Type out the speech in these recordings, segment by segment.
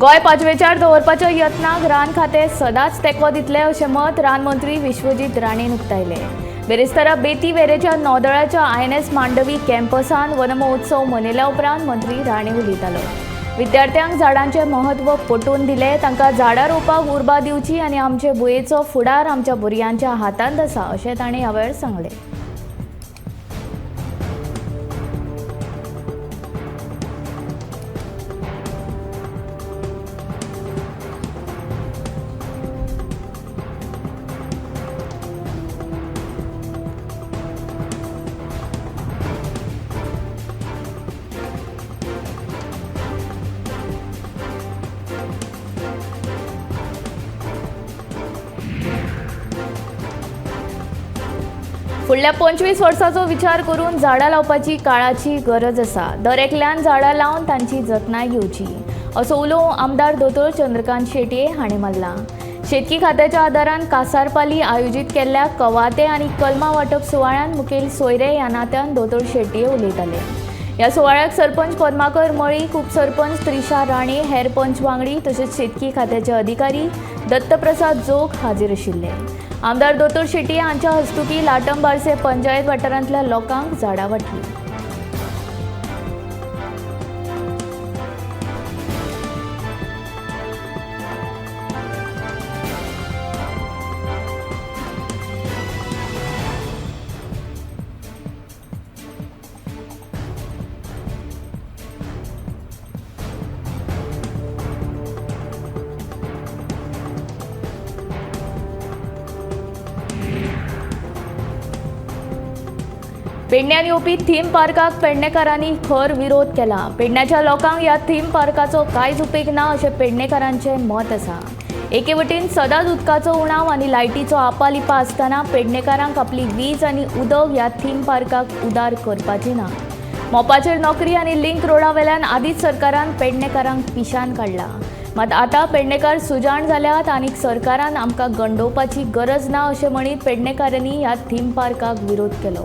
गोंय पाचवेचार दवरपाच्या यत्नाक रान खातें सदांच तेंको दितले अशें मत रान मंत्री विश्वजीत राणेन उक्तायलें। बेरेस्तारा बेती वेरेच्या नौदळाच्या INS Mandovi कॅम्पसान वनमहोत्सव मनयल्या उपरांत मंत्री राणे उलयतालो। विद्यार्थ्यांक झाडांचें म्हत्व पटोवन दिलें, तांकां झाडां रोवपाक उर्बा दिवची आनी आमचे भुंयेचो फुडार आमच्या भुरग्यांच्या हातांत आसा अशें ताणें ह्या वेळार सांगलें। फुडल्या 25 वर्सांचो विचार करून झाडां लावपाची काळाची गरज आसा। दर एकल्यान झाडां लावन तांची जतनाय घेवची असो उलो आमदार दोतोर चंद्रकांत शेटये हाणें मारला। शेतकी खात्याच्या आदारान कासारपाली आयोजीत केल्ल्या कवाते आनी कलमा वांटप सुवाळ्यांत मुखेल सोयरे ह्या नात्यान दोतोर शेटये उलयताले। ह्या सुवाळ्याक सरपंच पद्माकर मळीक, उपसरपंच त्रिशा राणे, हेर पंच वांगडी तशेंच शेतकी खात्याचे अधिकारी दत्तप्रसाद जोग हाजीर आशिल्ले। आमदार दोतोर शेटये हांच्या हस्तुकी लाटम बारसे पंचायत वाठारांतल्या लोकांक झाडां वांटली। पेडण्यान येवपी थीम पार्काक पेडणेकारांनी खर विरोध केला। पेडण्याच्या लोकांक ह्या थीम पार्काचो कांयच उपेग ना अशें पेडणेकारांचें मत आसा। एके वटेन सदांच उदकाचो उणाव आनी लायटीचो आपालिपा आसतना पेडणेकारांक आपली वीज आनी उदक ह्या थीम पार्काक उदार करपाची ना। मोपाचेर नोकरी आनी लिंक रोडा वेल्यान आदींच सरकारान पेडणेकारांक पिशान काडला। मात आतां पेडणेकार सुजाण जाल्यात आनी सरकारान आमकां गंडोवपाची गरज ना अशें म्हणीत पेडणेकारांनी ह्या थीम पार्काक विरोध केलो।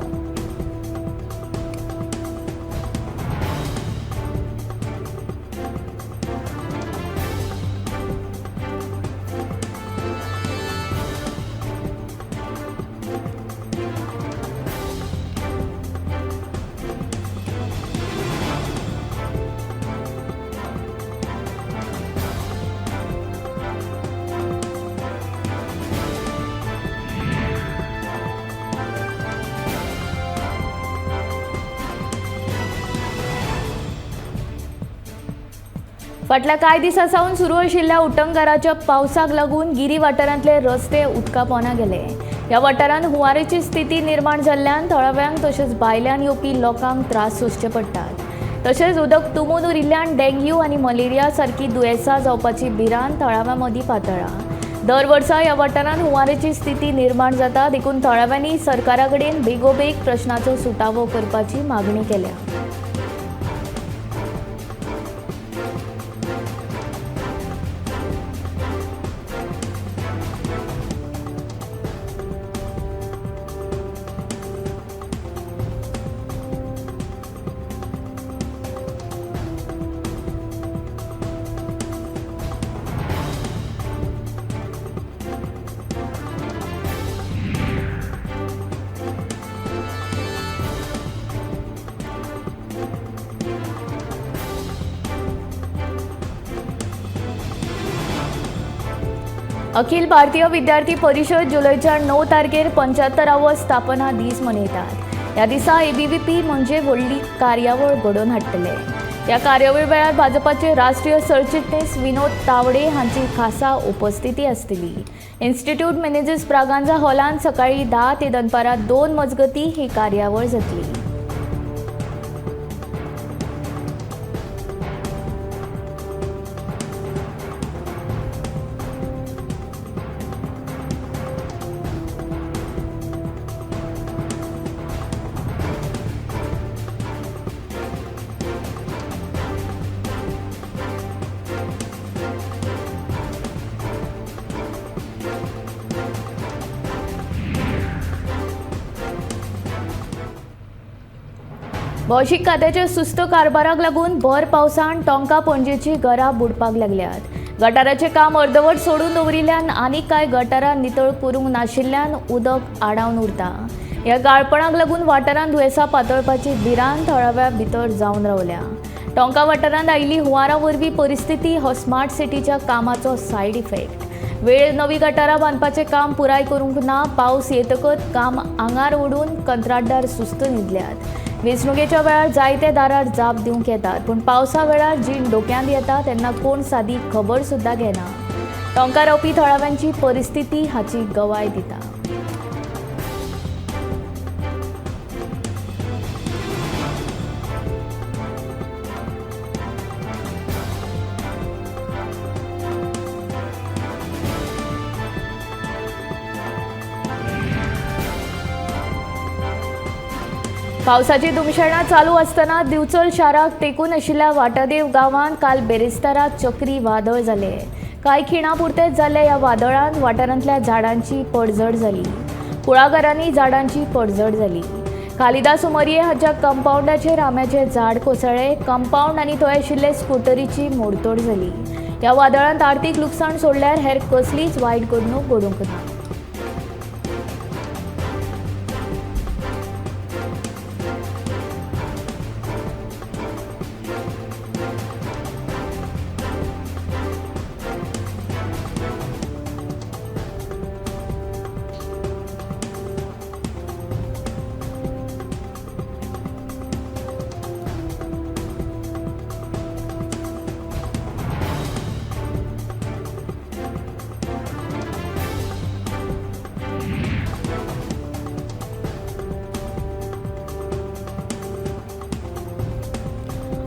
फाटल्या कांय दिसां सावन सुरू आशिल्ल्या उटंगाराच्या पावसाक लागून गिरी वाठारांतले रस्ते उदका पोंदा गेले। ह्या वाठारांत हुंवाराची स्थिती निर्माण जाल्ल्यान थळाव्यांक तशेंच भायल्यान येवपी लोकांक त्रास सोंसचे पडटात। तशेंच उदक तुंबून उरिल्ल्यान डेंग्यू आनी मलेरिया सारकी दुयेंसां जावपाची भिरांत थळाव्यां मदीं पातळ्ळा। दर वर्सा ह्या वाठारांत हुंवाराची स्थिती निर्माण जाता, देखून थळाव्यांनी सरकारा कडेन बेगोबेग प्रश्नाचो सुटावो करपाची मागणी केल्या। अखिल भारतीय विद्यार्थी परिषद जुलैच्या 9 तारखेर 75वो स्थापना दीस मनयतात। ह्या दिसा एबीव्हीपी म्हणजे व्हडली कार्यावळ घडोवन हाडटले। ह्या कार्यावळी वेळार भाजपाचे राष्ट्रीय सरचिटणीस विनोद तावडे हांची खासा उपस्थिती आसतली। इन्स्टिट्यूट मेनेजीस ब्रागांझा हॉलांत सकाळी 10 ते दनपारां 2 मजगती ही कार्यावळ जातली। भौशीक खात्याच्या सुस्त कारभाराक लागून भर पावसान टोंका पणजेची घरां बुडपाक लागल्यात. गटाराचें काम अर्दवट सोडून दवरिल्ल्यान आनीक कांय गटारां नितळ करूंक नाशिल्ल्यान उदक आडावन उरता. ह्या गाळपणाक लागून वाठारांत दुयेंसां पातळपाची भिरांत थळाव्या भितर जावन रावल्या. टोंका वाठारांत आयिल्ली हुंवारा वरवीं परिस्थिती हो स्मार्ट सिटीच्या कामाचो सायड इफेक्ट. वेळेर नवी गटारां बांदपाचें काम पुराय करूंक ना. पावस येतकच काम आंगार ओडून कंत्राटदार सुस्त न्हिदल्यात. वेंचणुकेच्या वेळार जायते दारार जाप दिवंक येतात, पूण पावसा वेळार जीण डोक्यांत येता तेन्ना कोण सादी खबर सुद्दां घेना. टोंका रावपी थळाव्यांची परिस्थिती हाची गवाय दिता. पावसाची धुमशेणां चालू आसतना दिवचल शाराक तेंकून आशिल्ल्या वाटादेव गांवांत काल बेरेस्तारा चक्री वादळ जालें. कांय खिणां पुरतेंच जाल्ल्या ह्या वादळांत वाठारांतल्या झाडांची पडझड जाली. कुळागरांनी झाडांची पडझड जाली. कालिदास उमरये हाच्या कंपावंडाचेर आंब्याचें झाड कोसळ्ळें. कंपावंड आनी थंय आशिल्ले स्कुटरीची मोडतोड जाली. ह्या वादळांत आर्थीक लुकसाण सोडल्यार हेर कसलीच वायट घडणूक घडूंक ना.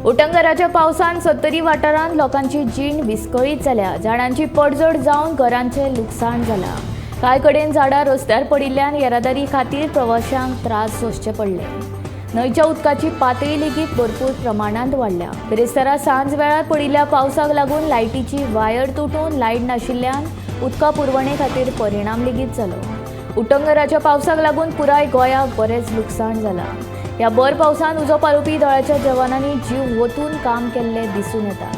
उटंगराच्या पावसान सत्तरी वाठारांत लोकांची जीण विस्कळीत जाल्या. झाडांची पडझड जावन घरांचें लुकसाण जालां. कांय कडेन झाडां रस्त्यार पडिल्ल्यान येरादारी खातीर प्रवाशांक त्रास सोंसचे पडले. न्हंयच्या उदकाची पातळी लेगीत भरपूर प्रमाणांत वाडल्या. बिरेस्तारा सांज वेळार पडिल्ल्या पावसाक लागून लायटीची वायर तुटून लायट नाशिल्ल्यान उदका पुरवणे खातीर परिणाम लेगीत जालो. उटंगराच्या पावसाक लागून पुराय गोंयाक बरेंच लुकसाण जालां. ह्या भर पावसान उजो पालोवपी दळाच्या जवानांनी जीव ओतून काम केल्लें दिसून येता.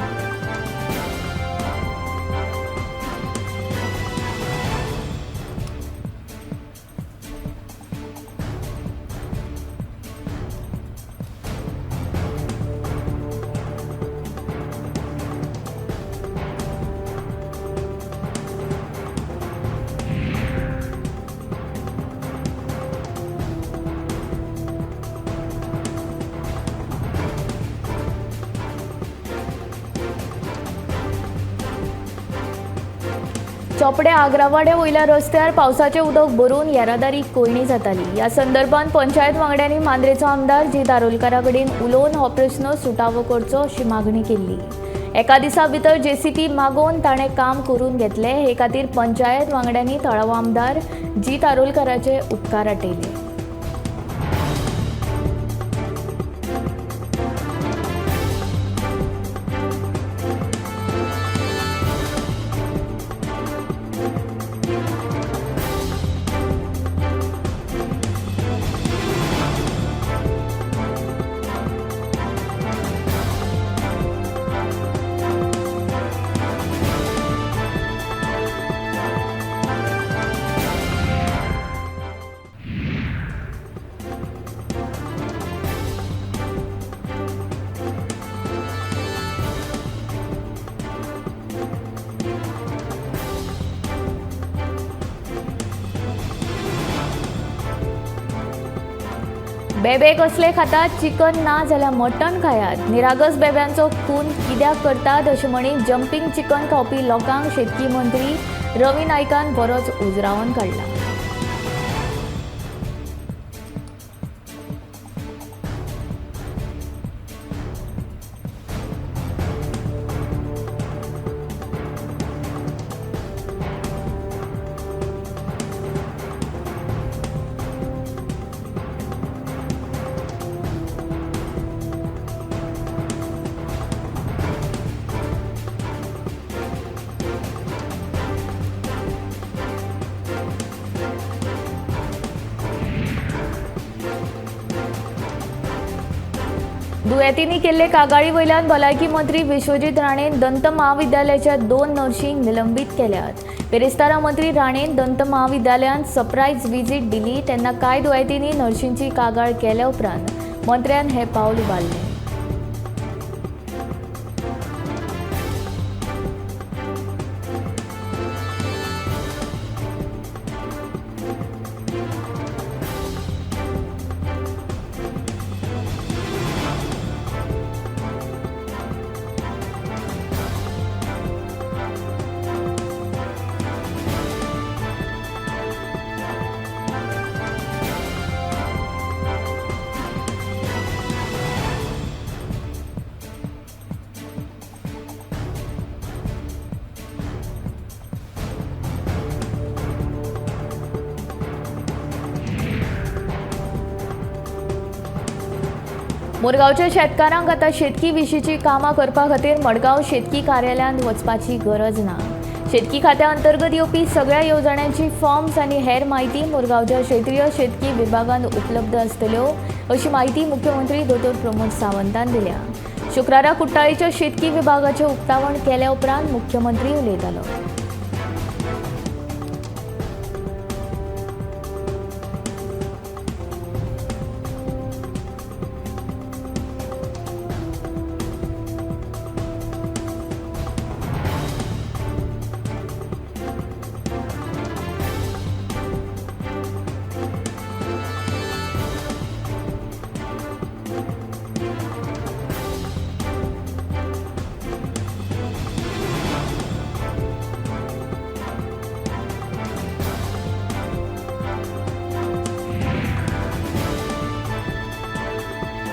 चोपडे आग्रावाडे वयल्या रस्त्यार पावसाचें उदक भरून येरादारी कोयणी जाताली. ह्या संदर्भात पंचायत वांगड्यांनी मांद्रेचो आमदार जी दारोलकारा कडेन उलोवन हो प्रस्न सुटावो करचो अशी मागणी केल्ली. एका दिसा भितर जेसीपी मागोवन ताणें काम करून घेतलें. हे खातीर पंचायत वांगड्यांनी थळावो आमदार जी दारोलकाराचे उपकार आटयले. बेबे कसले खातात? चिकन ना जाल्यार मटण खायात. निरागस बेब्यांचो खून कित्याक करतात अशें म्हणीत जंपींग चिकन खावपी लोकांक शेतकी मंत्री रवी नायकान बरोच उजरावन काडला. दुयेंतींनी केल्ले कागाळी वयल्यान भलायकी मंत्री विश्वजीत राणेन दंत महाविद्यालयाच्या 2 नर्शींक निलंबीत केल्यात. बिरेस्तारा मंत्री राणेन दंत महाविद्यालयांत सरप्रायज व्हिजीट दिली तेन्ना कांय दुयेंतींनी नर्शींची कागाळ केल्या उपरांत मंत्र्यान हें पावल उबारलें. मुरगांवच्या शेतकारांक आतां शेतकी विशींची कामां करपा खातीर मडगांव शेतकी कार्यालयांत वचपाची गरज ना. शेतकी खात्या अंतर्गत येवपी सगळ्या येवजण्यांची फॉर्म्स आनी हेर म्हायती मुरगांवच्या क्षेत्रीय शेतकी विभागांत उपलब्ध आसतल्यो अशी म्हायती मुख्यमंत्री दोतोर प्रमोद सावंतान दिल्या. शुक्रारा कुट्टाळीच्या शेतकी विभागाचें उक्तावण केल्या उपरांत मुख्यमंत्री उलयतालो.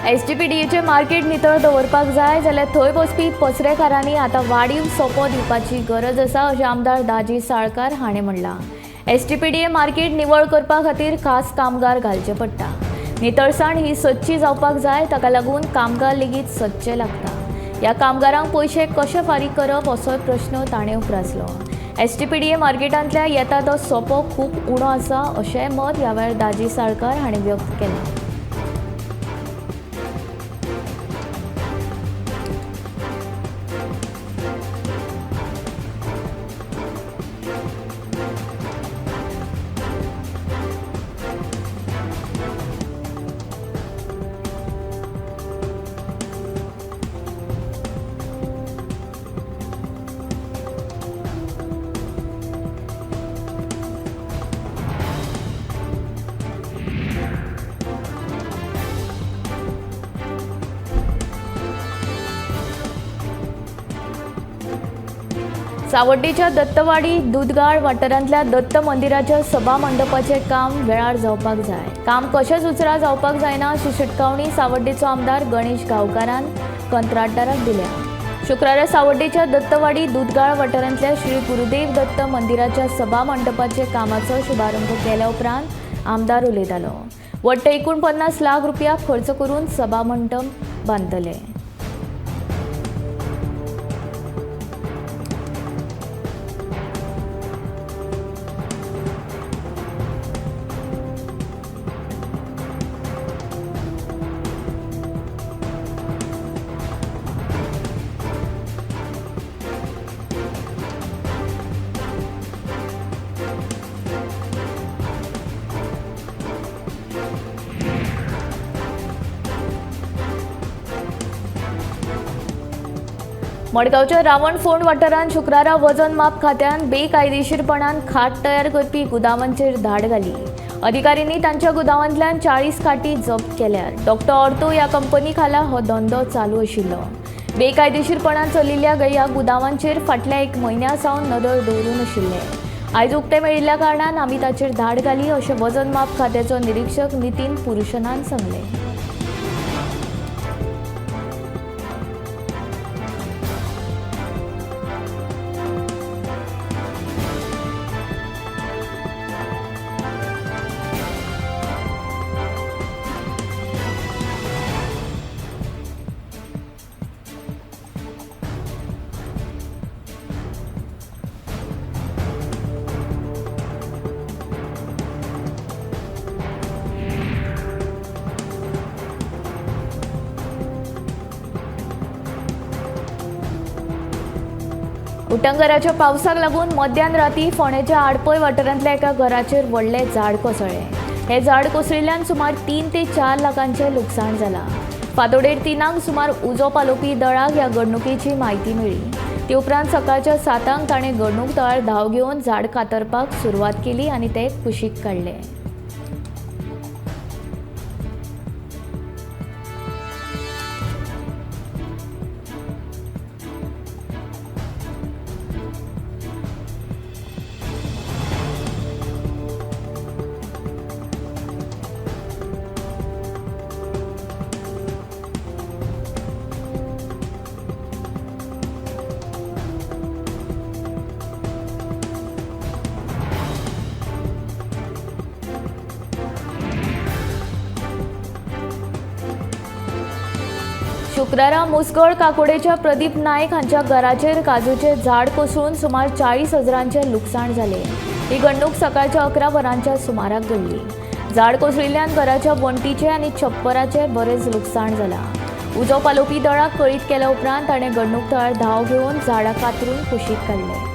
एसजीपीडीएचें मार्केट नितळ दवरपाक जाय जाल्यार थंय बसपी पसरेकारांनी आतां वाडीव सोपो दिवपाची गरज आसा अशें आमदार दाजी साळकार हाणें म्हणलां. एसजीपीडीए मार्केट निवळ करपा खातीर खास कामगार घालचे पडटा. नितळसाण ही सदची जावपाक जाय, ताका लागून कामगार लेगीत सदचे लागता. ह्या कामगारांक पयशे कशे फारीक करप असोय प्रश्न ताणें उप्रासलो. एसजीपीडीए मार्केटांतल्या येता तो सोपो खूब उणो आसा अशेंय मत ह्या वेळार दाजी साळकार हाणें व्यक्त केलां. सावड्डेच्या दत्तवाडी दुदगाळ वाठारांतल्या दत्त मंदिराच्या सभा मंडपाचें काम वेळार जावपाक जाय. काम कशेंच उसरां जावपाक जायना अशी शिटकावणी सावड्डेचो आमदार गणेश गांवकारान कंत्राटदाराक दिल्या. शुक्रारा सावड्डेच्या दत्तवाडी दुदगाळ वाठारांतल्या श्री गुरुदेव दत्त मंदिराच्या सभा मंडपाचे कामाचो शुभारंभ केल्या उपरांत आमदार उलयतालो. वट्ट 49 लाख रुपया खर्च करून सभा मंडप बांदतले. मडगांवच्या रावणफोंड वाठारांत शुक्रारा वजन माप खात्यान बेकायदेशीरपणान खाट तयार करपी गुदावांचेर धाड घाली. अधिकाऱ्यांनी तांच्या गुदावांतल्यान 40 खाटी जप्त केल्यात. डॉक्टर ऑर्थो ह्या कंपनी खाला हो धंदो चालू आशिल्लो. बेकायदेशीरपणान चलिल्ल्या ह्या गुदावांचेर फाटल्या एक म्हयन्या सावन नदर दवरून आशिल्ले. आयज उक्ते मेळिल्ल्या कारणान आमी ताचेर धाड घाली अशें वजन माप खात्याचो निरीक्षक नितीन पुरुषनान सांगलें. उटंगराच्या पावसाक लागून मध्यान राती फोंडेच्या आडपय वाठारांतल्या एका घराचेर व्हडलें झाड कोसळ्ळें. हें झाड कोसळिल्ल्यान सुमार 3 ते 4 लाखांचें लुकसाण जालां. फांतोडेर 3 सुमार उजो पालोवपी दळाक ह्या घडणुकेची म्हायती मेळ्ळी. ते उपरांत सकाळच्या 7 ताणें घडणूक थळार धांव घेवन झाड कातरपाक सुरवात केली आनी ते कुशीक काडलें. शुक्रारा मुसगळ काकोडेच्या प्रदीप नायक हांच्या घराचेर काजूचें झाड कोसळून सुमार 40,000 लुकसाण जालें. ही घडणूक सकाळच्या 11 वरांच्या सुमाराक घडली. झाड कोसळिल्ल्यान घराच्या वण्टीचें आनी छप्पराचें बरेंच लुकसाण जालां. उजो पालोवपी दळाक कळीत केल्या उपरांत ताणें घडणूक थळार धांव घेवन झाडां कातरून कुशीक काडलें.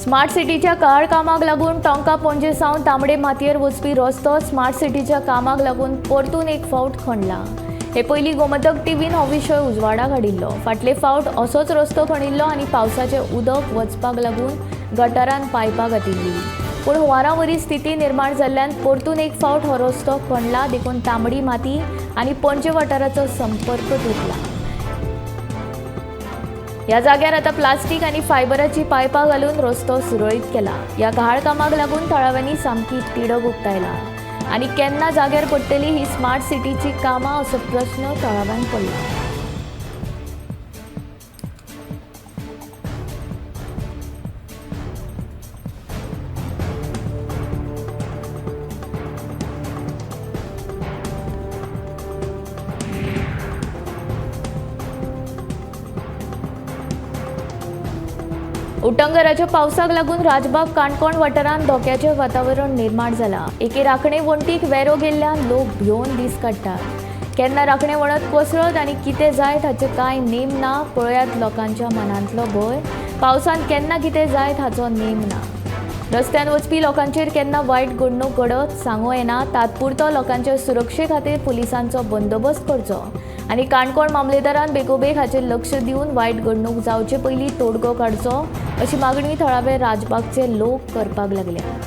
स्मार्ट सिटीच्या काळ कामाक लागून टोंका पणजे सावन तांबडे मातयेर वचपी रस्तो स्मार्ट सिटीच्या कामाक लागून परतून एक फावट खणला. हे पयलीं गोमंतक टीव्हीन हो विशय उजवाडाक हाडिल्लो. फाटले फावट असोच रस्तो खणिल्लो आनी पावसाचें उदक वचपाक लागून गटारान पायपां घातिल्ली. पूण हुंवारा वरी स्थिती निर्माण जाल्ल्यान परतून एक फावट हो रस्तो खणला, देखून तांबडी माती आनी पणजे वाठाराचो संपर्क तुटला. ह्या जाग्यार आतां प्लास्टीक आनी फायबराची पायपां घालून रस्तो सुरळीत केला. ह्या घाळ कामाक लागून थळाव्यांनी सामकी तिडक उक्तायला आनी केन्ना जाग्यार पडटली ही स्मार्ट सिटीची कामां असो प्रस्न थळाव्यांक पडला. उटंगराच्या पावसाक लागून राजबाग काणकोण वाठारांत धोक्याचें वातावरण निर्माण जालां. एके राखणे वण्टीक वेरो गेल्ल्यान लोक भिवन दीस काडटात. केन्ना राखणे वणत कोसळत आनी कितें जायत हाचें कांय नेम ना. पळयात लोकांच्या मनांतलो भंय. पावसांत केन्ना कितें जायत हाचो नेम ना. रस्त्यान वचपी लोकांचेर केन्ना वायट घडणूक घडत सांगू येना. तात्पुरतो लोकांच्या सुरक्षे खातीर पुलिसांचो बंदोबस्त करचो आनी काणकोण मामलेदारान बेगोबेग हाचेर लक्ष दिवन वायट घडणूक जावचे पयलीं तोडगो काडचो अशी मागणी थळावे राजबागचे लोक करपाक लागल्या.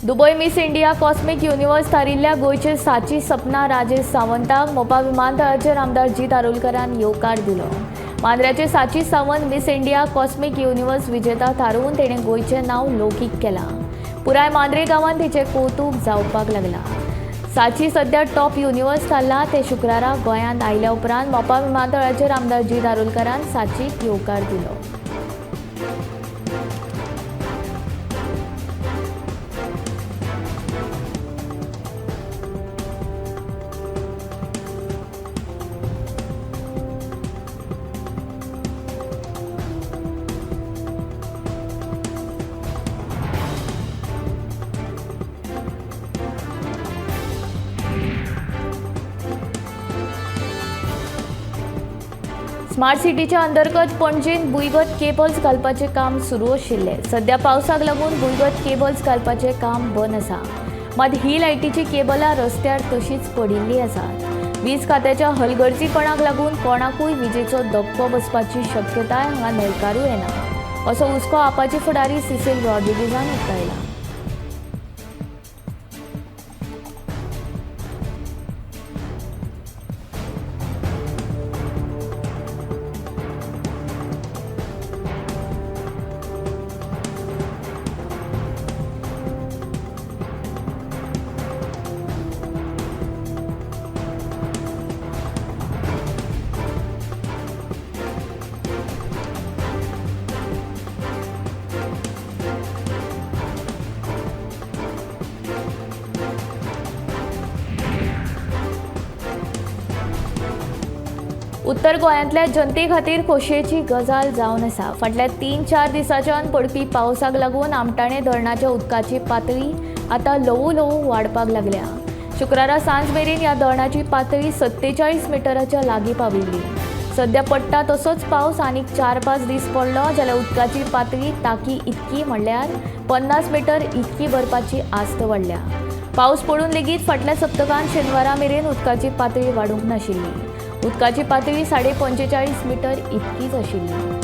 Dubai Miss India Cosmic Universe थारिल्ल्या गोंयचे साची सपना राजेश सावंताक मोपा विमानतळाचेर आमदार जीत आरोलकरान येवकार दिलो. मांद्र्याचे Sachi Sawant Miss India Cosmic Universe विजेता थारोवन तेणें गोंयचें नांव लौकीक केलां. पुराय मांद्रे गांवांत तिचें कौतूक जावपाक लागलां. साची सद्या टॉप युनिवर्स थारला. ते शुक्रारा गोंयांत आयल्या उपरांत मोपा विमानतळाचेर आमदार जीत आरोलकरान साचीक येवकार दिलो. स्मार्ट सिटीच्या अंतर्गत पणजेंत भुंयगत केबल्स घालपाचें काम सुरू आशिल्लें. सध्या पावसाक लागून भुंयगत केबल्स घालपाचें काम बंद आसा. मात ही लायटीची केबलां रस्त्यार तशीच पडिल्लीं आसात. वीज खात्याच्या हलगर्जीपणाक लागून कोणाकूय विजेचो धक्को बसपाची शक्यताय हांगा न्हयकारूं येना असो हुस्को आपाचे फुडारी सिसील रॉड्रिगीजान उक्तायला. उत्तर गोंयांतल्या जनते खातीर खोशयेची गजाल जावन आसा. फाटल्या 3-4 दिसांच्यान पडपी पावसाक लागून आमटाणे धरणाच्या उदकाची पातळी आतां ल्हवू ल्हवू वाडपाक लागल्या. शुक्रारा सांज मेरेन ह्या धरणाची पातळी 47 मिटराच्या लागीं पाविल्ली. सध्या पडटा तसोच पावस आनीक 4-5 दीस पडलो जाल्यार उदकाची पातळी ताकी इतकी म्हणल्यार 50 मिटर इतकी भरपाची आस्त वाडल्या. पावस पडून लेगीत फाटल्या सप्तकांत शेनवारा मेरेन उदकाची पातळी वाडूंक नाशिल्ली. उदकाची पातळी 45.5 मिटर इतकीच आशिल्ली.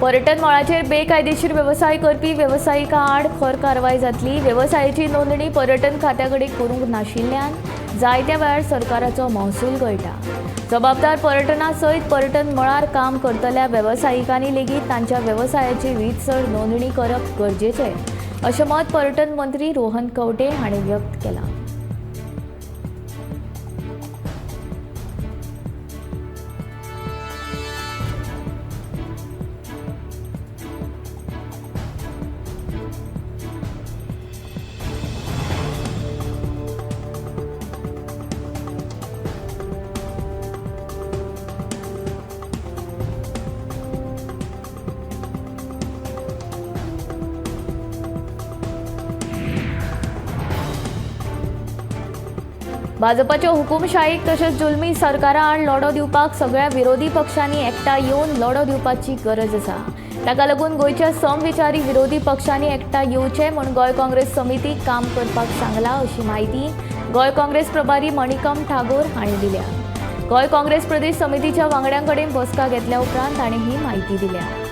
पर्यटन मळाचेर बेकायदेशीर वेवसाय करपी वेवसायिकां आड खर कारवाय जातली. वेवसायाची नोंदणी पर्यटन खात्या कडेन करूंक नाशिल्ल्यान जायत्या वेळार सरकाराचो महसूल गळटा. जबाबदार पर्यटना सयत पर्यटन मळार काम करतल्या वेवसायिकांनी लेगीत तांच्या वेवसायाची रीतसर नोंदणी करप गरजेचें अशें मत पर्यटन मंत्री रोहन खंवटे हांणी व्यक्त केलां. भाजपाच्या हुकुमशाहीक तशेंच जुलमी सरकारा आड लढो दिवपाक सगळ्या विरोधी पक्षांनी एकठांय येवन लढो दिवपाची गरज आसा. ताका लागून गोंयच्या समविचारी विरोधी पक्षांनी एकठांय येवचें म्हूण गोंय काँग्रेस समितीक काम करपाक सांगलां अशी म्हायती गोंय काँग्रेस प्रभारी मणिकम ठागोर हांणी दिल्या. गोंय काँग्रेस प्रदेश समितीच्या वांगड्यां कडेन बसका घेतल्या उपरांत तांणी ही म्हायती दिल्या.